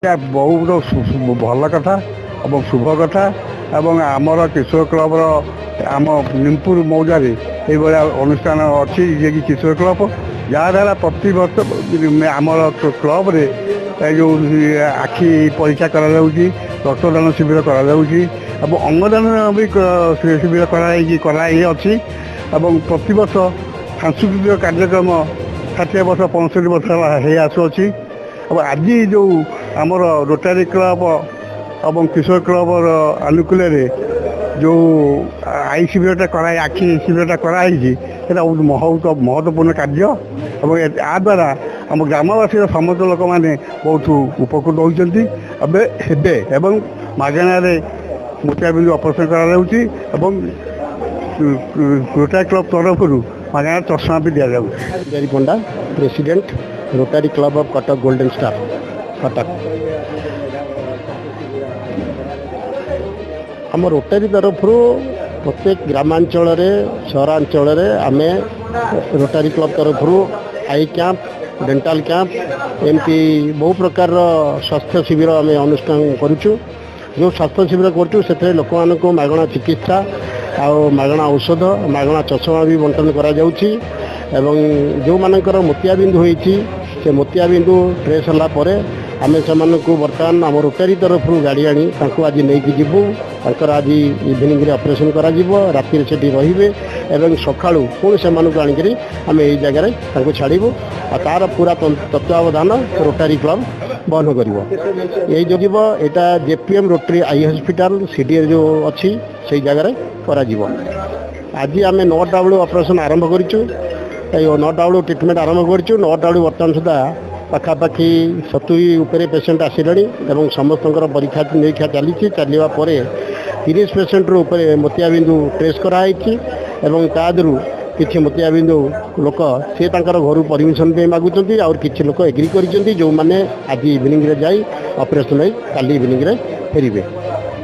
ଏଇଟା ବହୁତ ଭଲ କଥା ଏବଂ ଶୁଭ କଥା ଏବଂ ଆମର କିଶୋର କ୍ଲବର ଆମ ନିମପୁର ମୌଜାରେ ଏଇଭଳିଆ ଅନୁଷ୍ଠାନ ଅଛି, ଯିଏକି କିଶୋର କ୍ଲବ, ଯାହାଦ୍ୱାରା ପ୍ରତିବର୍ଷ ଆମର କ୍ଲବରେ ଏ ଯେଉଁ ଆଖି ପରୀକ୍ଷା କରାଯାଉଛି, ରକ୍ତଦାନ ଶିବିର କରାଯାଉଛି ଏବଂ ଅଙ୍ଗଦାନ ବି ଶିବିର କରାଯାଇକି କରାଯାଇଅଛି ଏବଂ ପ୍ରତିବର୍ଷ ସାଂସ୍କୃତିକ କାର୍ଯ୍ୟକ୍ରମ 60 ବର୍ଷ, 65 ବର୍ଷ ହେଲା ହେଇ ଆସୁଅଛି। ଏବଂ ଆଜି ଯେଉଁ ଆମର ରୋଟାରୀ କ୍ଲବ ଏବଂ କିଶୋର କ୍ଲବର ଆନୁକୂଲ୍ୟରେ ଯେଉଁ I ଶିବିରଟା କରା ଆଖି ଶିବିରଟା କରାହେଇଛି, ସେଇଟା ବହୁତ ମହତ୍ୱପୂର୍ଣ୍ଣ କାର୍ଯ୍ୟ ଏବଂ ୟା ଦ୍ୱାରା ଆମ ଗ୍ରାମବାସୀର ସମସ୍ତ ଲୋକମାନେ ବହୁତ ଉପକୃତ ହୋଇଛନ୍ତି, ଏବେ ହେବେ ଏବଂ ମାଗଣାରେ ମୋତିଆବିନ୍ଦୁ ଅପରେସନ୍ କରାଯାଉଛି ଏବଂ ରୋଟାରୀ କ୍ଲବ ତରଫରୁ ମାଗଣା ଚଷମା ବି ଦିଆଯାଉଛି। Jari Panda, President, Rotary Club of Cuttack Golden Star, Cuttack. ଆମ ରୋଟାରୀ ତରଫରୁ ପ୍ରତ୍ୟେକ ଗ୍ରାମାଞ୍ଚଳରେ, ସହରାଞ୍ଚଳରେ ଆମେ ରୋଟାରୀ କ୍ଲବ ତରଫରୁ I camp, dental camp, ଏମିତି ବହୁ ପ୍ରକାରର ସ୍ୱାସ୍ଥ୍ୟ ଶିବିର ଆମେ ଅନୁଷ୍ଠାନ କରୁଛୁ। ଯେଉଁ ସ୍ୱାସ୍ଥ୍ୟ ଶିବିର କରୁଛୁ, ସେଥିରେ ଲୋକମାନଙ୍କୁ ମାଗଣା ଚିକିତ୍ସା ଆଉ ମାଗଣା ଔଷଧ, ମାଗଣା ଚଷମା ବି ବଣ୍ଟନ କରାଯାଉଛି। ଏବଂ ଯେଉଁମାନଙ୍କର ମୋତିଆବିନ୍ଦୁ ହୋଇଛି, ସେ ମୋତିଆବିନ୍ଦୁ ଟ୍ରେସ୍ ହେଲା ପରେ ଆମେ ସେମାନଙ୍କୁ ବର୍ତ୍ତମାନ ଆମ ରୋଟାରୀ ତରଫରୁ ଗାଡ଼ି ଆଣି ତାଙ୍କୁ ଆଜି ନେଇକି ଯିବୁ। ତାଙ୍କର ଆଜି ଇଭିନିଂରେ ଅପରେସନ୍ କରାଯିବ, ରାତିରେ ସେଠି ରହିବେ ଏବଂ ସକାଳୁ ପୁଣି ସେମାନଙ୍କୁ ଆଣିକରି ଆମେ ଏଇ ଜାଗାରେ ତାଙ୍କୁ ଛାଡ଼ିବୁ। ଆଉ ତାର ପୁରା ତତ୍ତ୍ୱାବଧାନ ରୋଟାରୀ କ୍ଲବ ବହନ କରିବ। ଏଇ ଯେଉଁ ଯିବ, ଏଇଟା JPM Rotary I hospital, CDA ଯେଉଁ ଅଛି, ସେଇ ଜାଗାରେ କରାଯିବ। ଆଜି ଆମେ 9ଟା ବେଳୁ ଅପରେସନ୍ ଆରମ୍ଭ କରିଛୁ, ଏଇ 9ଟା ବେଳୁ ଟ୍ରିଟମେଣ୍ଟ ଆରମ୍ଭ କରିଛୁ। 9ଟା ବେଳୁ ବର୍ତ୍ତମାନ ସୁଦ୍ଧା ପାଖାପାଖି 70 ଉପରେ ପେସେଣ୍ଟ ଆସିଲେଣି ଏବଂ ସମସ୍ତଙ୍କର ପରୀକ୍ଷା ନିରୀକ୍ଷା ଚାଲିଛି। ଚାଲିବା ପରେ 30 ପେସେଣ୍ଟରୁ ଉପରେ ମୋତିଆବିନ୍ଦୁ ଟ୍ରେସ୍ କରାହେଇଛି ଏବଂ ତା ଦେହରୁ କିଛି ମୋତିଆବିନ୍ଦୁ ଲୋକ ସେ ତାଙ୍କର ଘରୁ ପରମିସନ୍ ପାଇଁ ମାଗୁଛନ୍ତି ଆଉ କିଛି ଲୋକ ଏଗ୍ରି କରିଛନ୍ତି, ଯେଉଁମାନେ ଆଜି ଇଭିନିଂରେ ଯାଇ ଅପରେସନ୍ ହୋଇ କାଲି ଇଭିନିଂରେ ଫେରିବେ।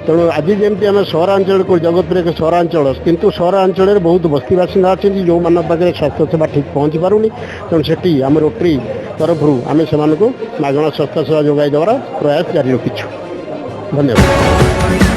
ତେଣୁ ଆଜି ଯେମିତି ଆମେ ସହରାଞ୍ଚଳକୁ, ଜଗତପୁର ଏକ ସହରାଞ୍ଚଳ, କିନ୍ତୁ ସହରାଞ୍ଚଳରେ ବହୁତ ବସ୍ତି ବାସିନ୍ଦା ଅଛନ୍ତି, ଯେଉଁମାନଙ୍କ ପାଖରେ ସ୍ୱାସ୍ଥ୍ୟ ସେବା ଠିକ୍ ପହଞ୍ଚି ପାରୁନି। ତେଣୁ ସେଠି ଆମ ରୋଟରୀ ତରଫରୁ ଆମେ ସେମାନଙ୍କୁ ମାଗଣା ସ୍ୱାସ୍ଥ୍ୟ ସେବା ଯୋଗାଇ ଦେବାର ପ୍ରୟାସ ଜାରି ରଖିଛୁ। ଧନ୍ୟବାଦ।